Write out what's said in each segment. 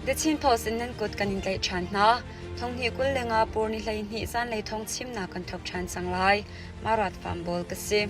The Chin Post in nan kut kan in tlaih ṭhan hna. Thonghnih 25 pur ni 12 zanlei thong chimnak kan thawk ṭhan cang lai. Marat Fambawl ka si.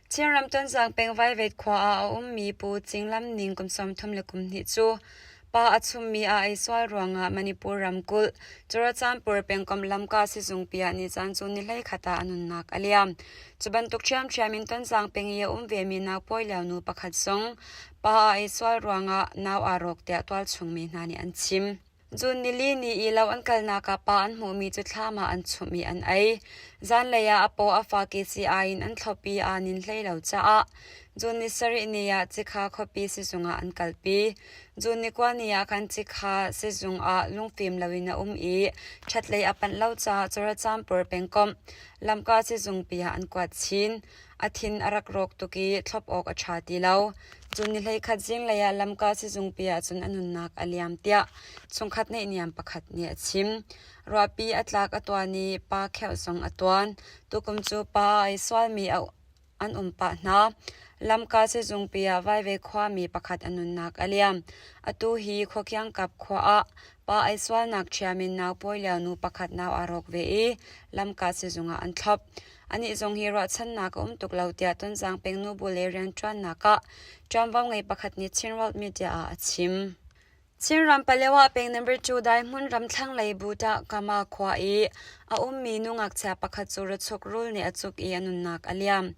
Chinram Tonzang peng Vaivet khua ah a ummi Pu Cing Lam Ning kum 32 cu pa a chummi a ei sual ruangah Manipur ramkulh Churachandpur pengkomh Lamka sizungpi ah nizan cu ni 11 ah a nunnak a liam. Cu bantuk ṭhiamṭhiam in Tonzang peng i a um vemi naupawi lio nu pakhat zong pa a ei sual ruangah nau aa rawk tiah tualchung mi hna nih an chim. June nili ni i lo an kalnak ah pa an hmuhmi cu thlam ah an chumh i an ei. Zanlei ah a paw a fak i sii-ai in an thlop i aa nin hlei lo caah June ni sarih ni ah Cikha khuapi sizung ah an kalpi. June ni kua ni ah khan Cikha sizung ah lungfim loin a um i ṭhatlei a panh lo caah Churachandpur pengkomh Lamka sizungpi ah an kuat chin. A thin a rak rawk tuk i thlop awk a ṭha ti lo. Cun ni 11 zinglei ah lamka sizungpi ah cun a nunnak a liam tiah chungkhat neihniam pakhat nih a chim. Ruahpi a tlak a tuan i pa kheuh zong a tuan. Tukum cu pa ai sualmi an um pah hna. Lamka sizungpi ah Vaive khuami pakhat a nunnak a liam. Atu hi khuakiangkap khua ah pa ai sualnak ṭhiam in naupawi lio nu pakhat nau aa rawk ve i lamka sizung ah an thlop. Anih zong hi ruahchannak a um tuk lo tiah Tonzang peng nubu le rianṭuannak ah ṭuanvo ngei pakhat nih Chin World Media ah a chim. Chinram Palewa peng number 2 Daihmun ram thlanglei Buta Kama khua i a ummi nu ngakchia pakhat cu rachuk rul nih a cuk i a nunnak a liam.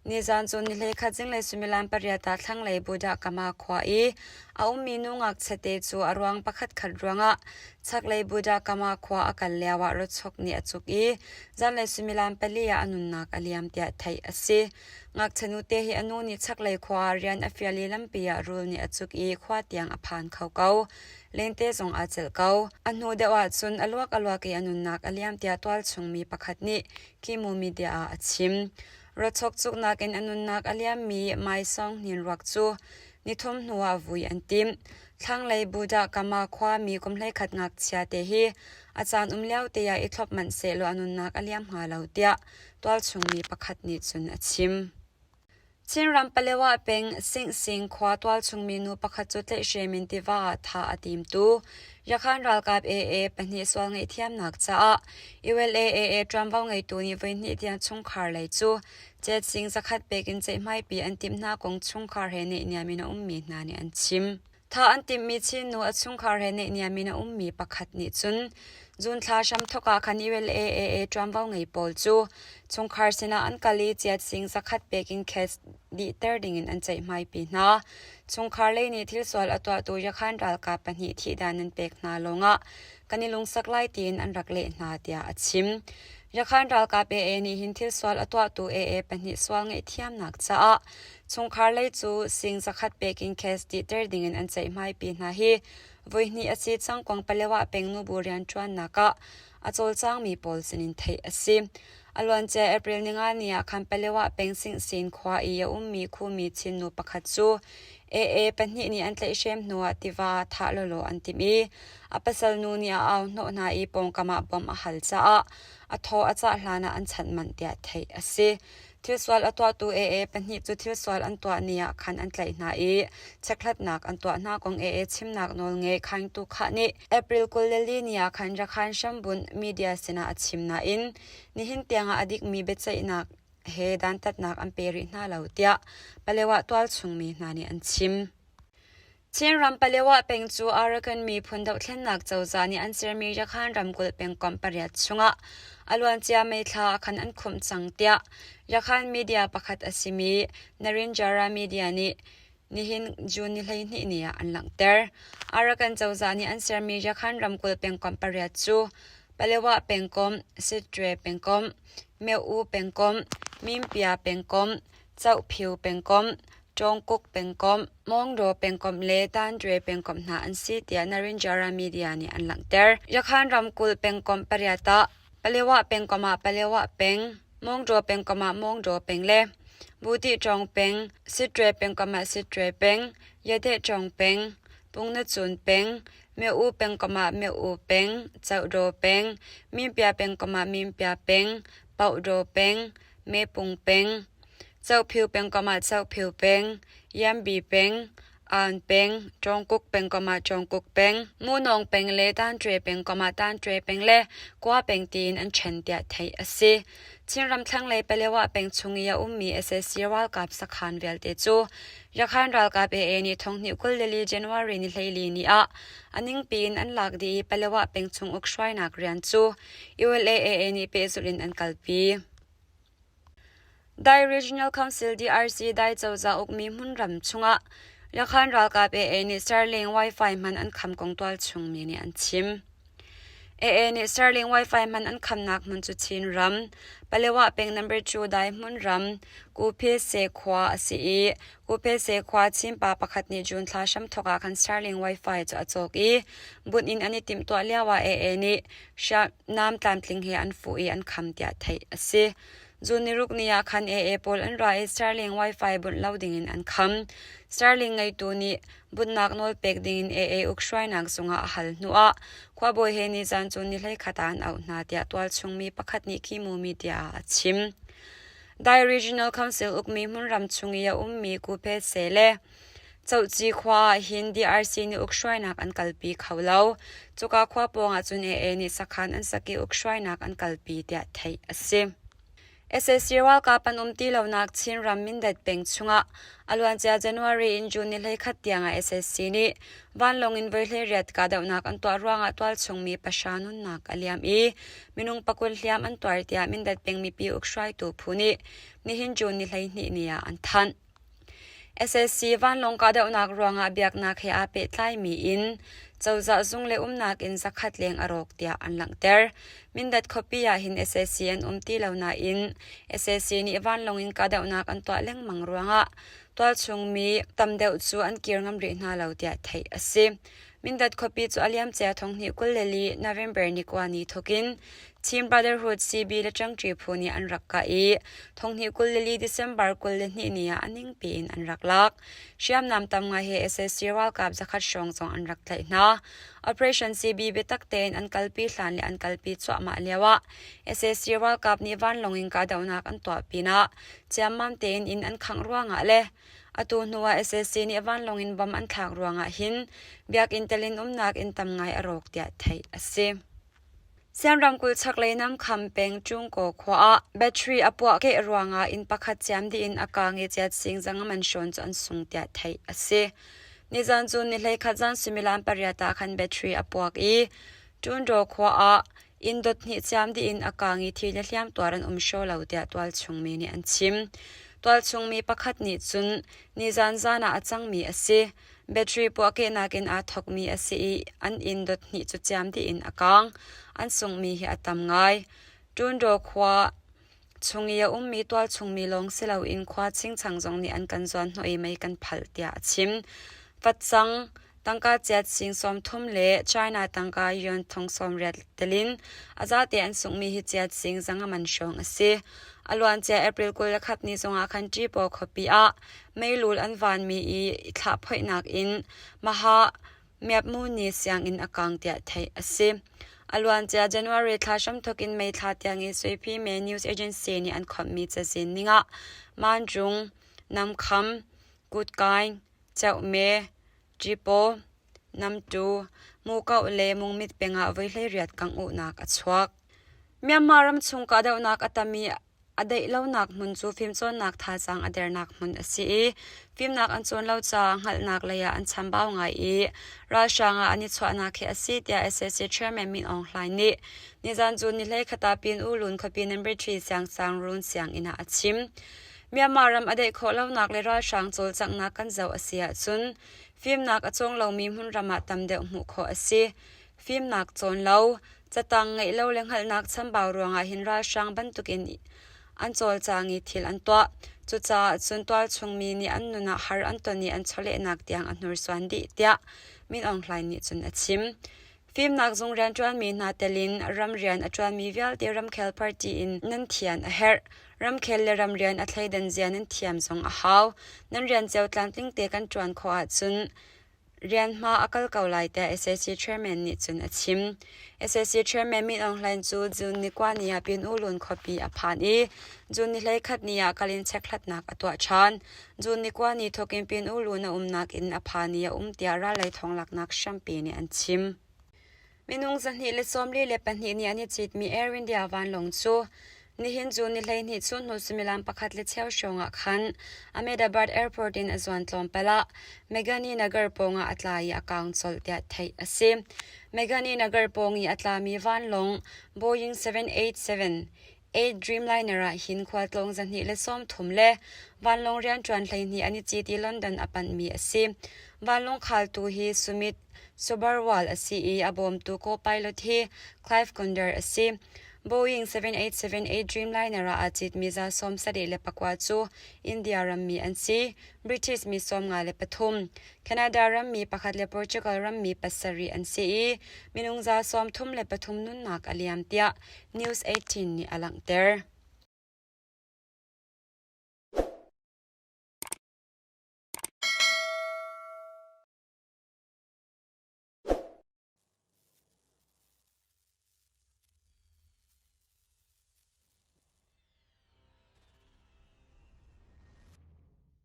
Nizan cu ni 11 zinglei suimilam pariat ah thlanglei Buddha Kama khua i a ummi nu ngakchia te cu a ruang pakhatkhat ruangah chaklei Buddha Kama khua a kal lioah rachok nih a cuk i zanlei suimilam pali ah a nunnak a liam tiah theih a si. Ngakchia nute hi a nu nih chaklei khua ah rian a fial i lampi ah rul nih a cuk i khua tiang a phan kho ko. Lente zong aa celh ko. A hnu deuh ahcun a luak a luak i a nunnak a liam tiah tualchung mi pakhat nih Kimu Media ah a chim. Rawchok cuknak in a nunnak a liammi Mai Song Hnin ruak cu nithum hnuah vui an timh. Thlanglei Buddha Kama khuami kum 11 ngakchia te hi a caan um lio te ah i thlop manh sehlaw a nunnak a liam hnga lo tiah tualchung mi pakhat nih cun a chim. Chinram Palewa peng Singsing khua tualchung mi nu pakhat cu tlaihhrem in tiva ah thah a timtu Yakhan ralkap AA pahnih sual ngaihthiamnak caah ULA-AA ṭuanvo ngeitu nih voihnih tiang chungkhar lei cu cet sing zakhat pek in ceihmaipi an timh hna kong chungkhar he neihniam in a ummi hna nih an chim. Thah an timhmi Chin nu a chungkhar he neihniam in a ummi pakhat nih cun June thla hramthawk ah khan ULA-AA ṭuanvo ngei pawl cu chungkhar sinah an kal i ciat sing zakhat pek in case dihter dingin an ceihmaipi hna. Chungkhar lei nih thil sual a tuahtu Yakhan ralkap pahnih thihdan an pek hna lawngah kan i lungsak lai tiin an rak leh hna tiah a chim. Yakhan ralkap AA nih hin thil sual a tuahtu AA pahnih sual ngaihthiamnak caah chungkhar lei cu sing zakhat pek in case dihter dingin an ceihmaipi hna hi voihnih a si cang kong Palewa peng nubu rianṭuannak ah a cawlcangmi pawl sinin theih a si. A luancia April ninga ni ah khan Palewa peng Singsin khua i a ummi Khumi Chin nu pakhat cu AA pahnih nih an tlaihhrem hnuah tiva thah lawlaw an timh i a pasal nu nih a au hnawh hna i pawngkam ah bawmh a hal caah a thaw a cah hlanah an chanh manh tiah theih a si. Thilsual a tuahtu AA pahnih cu thilsual an tuah ni ah khan an tlaih hna i chekhlatnak an tuah hna kong AA chimnak nawl ngei Khaing Tu Khah nih April 24 ni ah khan Rakhan hrambunh media sinah a chim nain nihin tiangah a dikmi biaceihnak he dantatnak an pe rih hna lo tiah Palewa tualchung mi hna nih an chim. Chinram Palewa peng cu Arakan miphun dohthlennak cozah nih an sermi Yakhan ramkulh pengkomh pariat chungah a luancia May thla ah khan an khumh cang tiah Yakhan media pakhat a simi Narinjara Media nih nihin June ni 12 ni ah an langhter. Arakan cozah nih an sermi Yakhan ramkulh pengkomh pariat cu Palewa pengkomh, Sittwe pengkomh, Myo-U pengkomh, Mimpia pengkomh, Chohphiu pengkomh, Tawngkuk pengkomh, Mawngdaw pengkomh le Tanṭwe pengkomh hna an si tiah Narinjara media nih an langhter. Yakhan ramkulh pengkomh pariat ah Palewa pengkomh ah Palewa peng, Mawngdaw pengkomh ah Mawngdaw peng le Butihṭawng peng, Sittwe pengkomh ah Sittwe peng, Yadehṭawng peng, Pungnacun peng, Myo-U pengkomh ah Myo-U peng, Chohdaw peng, Mimpia pengkomh ah Mimpia peng, Pauhdaw peng, Mepung peng, Chohphiu pengkomh ah Chohphiu peng, Yambi peng, Aan peng, Cawngkuk pengkomh ah Cawngkuk peng, Munawng peng le Tanṭwe pengkomh ah Tanṭwe peng le Kua peng tiin an ṭhen tiah theih a si. Chinram thlanglei Palewa peng chung i a ummi sac ralkap sakhan vialte cu Yakhan ralkap AA nih thonghnih 24 January ni 14 ni ah a ningpi in an lak dih i Palewa peng chung ukhruainak rian cu ULA-AA nih pehzulh in an kalpi. Dai Regional Council DRC Dai cozah ukmi hmunram chungah Yakhan ralkap AA nih Starlink Wi-Fi hman an kham kong tualchung mi nih an chim. AA nih Starlink Wi-Fi hman an khamnak hmun cu Chinram, Palewa peng number 2 Dai hmunram, Kuphese khua a si i Kuphese khua Chin pa pakhat nih June thla hramthawk ah khan Starlink Wi-Fi cu a cawk i bunh in an i timhtuah lio ah AA nih hriamnam tlamtling he an fuh i an kham tiah theih a si. June niruk ni ah khan AA pawl an ra i Starlink Wi-Fi bunh lo dingin an kham. Starlink ngeitu nih bunhnak nawl pek dingin AA ukhruainak zungah a hal hnuah khuabawi he nizan cu ni 11 ah an auh hna tiah tualchung mi pakhat nih Khimu media ah a chim. Dai Regional Council ukmi hmunram chung i a ummi Kupetse le Cohci khua ah hin DRC nih ukhruainak an kalpi kho lo. Cuka khua pawng ah cun AA nih sakhan an sak i ukhruainak an kalpi tiah theih a si. Sac ralkap an um ti lonak Chinram Mindat peng chungah a luancia January in June ni 11 tiangah sac nih vanlawng in voi 18 kahdohnak an tuah ruangah tualchung mi pahra nunnak a liam i minung 20 hliam an tuar tiah Mindat peng mipi ukhruaitu phu nih nihin June ni 12 ni ah an thanh. Sac vanlawng kahdohnak ruangah biaknak he aa pehtlaimi inn, cozah zung le umnak inn zakhat leng a rawk tiah an langhter. Mindat khuapi ah hin sac an um ti lo nain sac nih vanlawng in kahdohnak an tuah lengmang ruangah tualchung mi tam deuh cu an kir ngam rih hna lo tiah theih a si. Mindat khuapi cu a liamcia 2024 November ni kua ni thawkin Chin Brotherhood CB le Ṭangṭi phu nih an rak kah i 2024 December 22 ni ah a ningpi in an rak lak. Hriamnam tam ngai he sac ralkap zakhat hrawng zong an rak tlaih hna. Operation CB biatak tein an kalpi hlan le an kalpi cuahmah lioah sac ralkap nih vanlawng in kahdohnak an tuah pinah ciammam tein inn an khangh ruangah le Atu hnu ah sac nih vanlawng in bom an thlak ruangah hin biakinn tel in umnak inn tam ngai a rawk tiah theih a si. Siam ramkulh chaklei Namkham peng Ṭungkaw khua ah battery a puah keh ruangah inn pakhat ciam dih in a kaang i chiat sing zang man hrawn cu an sung tiah theih a si. Nizan cu ni 11 zan suimilam pariat ah khan battery a puak i Ṭundaw khua ah Inn dot hnih ciam dih in a kaang i thi le hliam tuar an um hraw lo tiah tualchung mi nih an chim. Tualchung mi pakhat nih cun nizan zan ah a cangmi a si. Battery puahkehnak in aa thawkmi a si i an inn dot hnih cu ciam dih in a kaang. An sunghmi hi a tam ngai. Ṭundaw khua chung i a ummi tualchung mi lawng si loin khua chingchang zong nih an kan zuanhnawh i mei kan phalh tiah a chim. Facang, tangka chiat sing 30 le China tangka yuan thong 80 telin a zate an sunghmi hi chiat sing zanga man hrawng a si. A luancia April 21 ni zongah khan Ṭipaw khuapi ah meilul an vanmi i thlahphoihnak in Maha Myapmuni sianginn a kang tiah theih a si. A luancia January thla hramthawk in May thla tiang i Suiphi Me News Agency nih an khawmhmi cazin ningah Manjung, Namkham, Kutkaing, Ceuhme, Ṭipaw, Namtu, Mukoh le Mungmit peng ah voi 18 kangh-uhnak a chuak. Myanmar ramchung kahdohnak a tam i A daih lonak hmun cu fimcawnnak thazaang a dernak hmun a si i fimnak an cawn lo caah hngalhnak lei ah an chambau ngai i ralhrang ah an i chuahnak hi a si tiah sac Chairman Min Aung Hlaing nih nizan cu ni 11 ah Pin U Lun khuapi number 3 Siangsangruun sianginn ah a chim. Myanmar ram a daih khawh lonak le ralhrang cawlcanghnak kan zoh a si ahcun fimnak a cawng lomi hmunram ah tam deuh hmuh khawh a si. Fimnak cawn lo, Catang ngeih lo le hngalhnak chambau ruangah hin ralhrang bantukin an cawlcang i thil an tuah. Cucaah cun tualchung mi nih an nun ah har an ton i an chawlehnak tiang a hnursuan dih tiah Min Aung Hlaing nih cun a chim. Fimnak zung rianṭuanmi hna tel in ramrian a ṭuanmi vialte ramkhel party in nan thian a herh. Ramkhel le ramrian a thleidan zia nan thiam zong a hau. Nan rian cio tlamtling te kan ṭuan khawh ahcun. Rianhma a kal ko lai tiah sac chairman nih cun a chim. Sac chairman Min Aung Hlaing cu June ni kua ni ah Pyin Oo Lun khuapi a phan i June ni 11 ni ah kal in chekhlatnak a tuah ṭhan. June ni kua ni thawk in Pyin Oo Lun a umnak inn a phan i a um tiah rallei thawnglaknak hrampi nih an chim. Minung 242 nih an i citmi Air India vanlawng cu nihin cu ni 12 chunhnu suimilam pakhat le cheu hrawng ah khan Ahmedabad Airport in a zuan tlawmpal ah Meghani Nagar pawngah a tla i a kaang colh tiah theih a si. Meghani Nagar pawng i a tlami vanlawng Boeing 787 8 Dreamliner ah hin khualtlawng 230 le vanlawng rianṭuan 12 an i cit i London a panhmi a si. Vanlawng khaltu hi Sumit Sabharwal a si i a bawmtu co-pilot hi Clive Gonder a si. Boeing 7878 Dreamliner ah aa citmi 74 cu India rammi an si. British mi 53, Canada rammi pakhat le Portugal rammi pasarih an si i minung 33 nunnak a liam tiah News 18 nih a langhter.